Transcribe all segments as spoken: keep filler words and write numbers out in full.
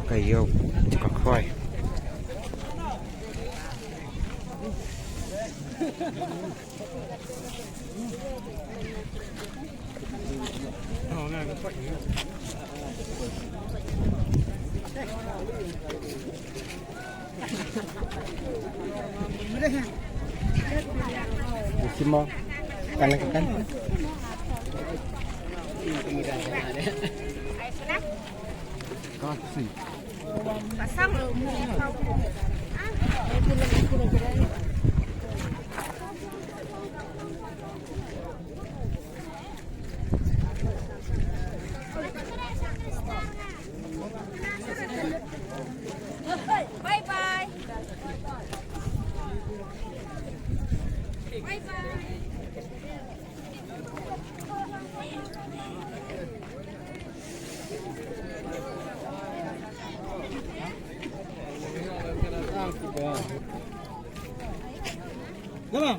Ka ïew jong ka khwai. Simo kan kan. Pasang. Bye bye. Bye bye.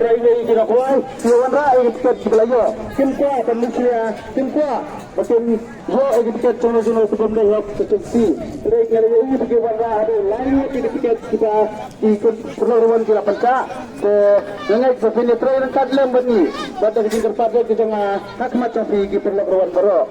Trai ïa ki nongkhwai, ki wanrah ïa ki tiket kiba la ïoh. Kim kwah ban leit shlia, kim kwah ba kin ïoh ïa ki tiket jong no jong no, shu bym dei hok sa shisien. Trai ki la ïoh ïa ki wanrah haduh lai ngut ïa ki tiket kiba ki paralok ruwan ki la pynshah. Te nga ngeit ba phin ïatreilang ryngkat lem bad ngi, bad da ka jingkyrpad ka jong nga ha khmat jong phi ki paralok ruwan baroh.